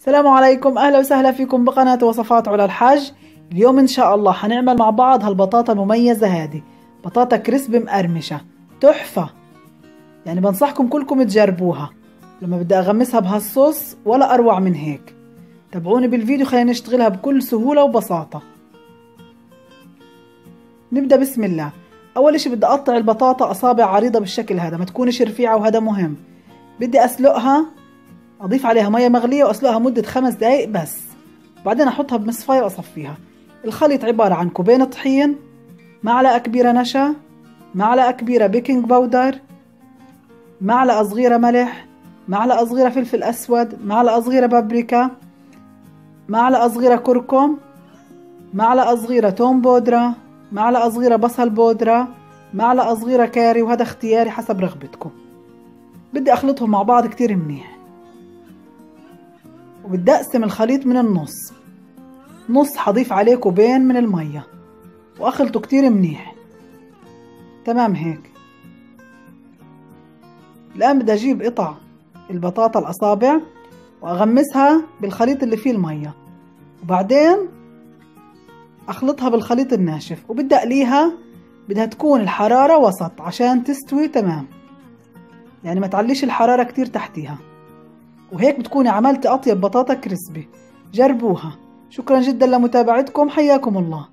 السلام عليكم، اهلا وسهلا فيكم بقناة وصفات علا الحاج. اليوم ان شاء الله حنعمل مع بعض هالبطاطا المميزة هذه، بطاطا crispy مقرمشة تحفة، يعني بنصحكم كلكم تجربوها. لما بدي اغمسها بهالصوص ولا اروع من هيك. تابعوني بالفيديو، خلينا نشتغلها بكل سهولة وبساطة. نبدأ بسم الله. اول اشي بدي اقطع البطاطا اصابع عريضة بالشكل هذا، ما تكونش رفيعة وهذا مهم. بدي اسلقها، اضيف عليها ميه مغليه واسلقها مده 5 دقائق بس، بعدين احطها بمصفايه واصفيها. الخليط عباره عن كوبين طحين، معلقه كبيره نشا، معلقه كبيره baking powder، معلقه صغيره ملح، معلقه صغيره فلفل اسود، معلقه صغيره بابريكا، معلقه صغيره كركم، معلقه صغيره توم بودره، معلقه صغيره بصل بودره، معلقه صغيره كاري، وهذا اختياري حسب رغبتكم. بدي اخلطهم مع بعض كتير منيح، وبدي اقسم الخليط من النص، نص حضيف عليه كوبين من المية واخلطه كتير منيح. تمام هيك. الان بدي اجيب قطع البطاطا الاصابع واغمسها بالخليط اللي فيه المية، وبعدين اخلطها بالخليط الناشف، وبدي اقليها. بدها تكون الحرارة وسط عشان تستوي تمام، يعني ما تعليش الحرارة كتير تحتيها. وهيك بتكوني عملت أطيب بطاطا كريسبي. جربوها. شكرا جدا لمتابعتكم، حياكم الله.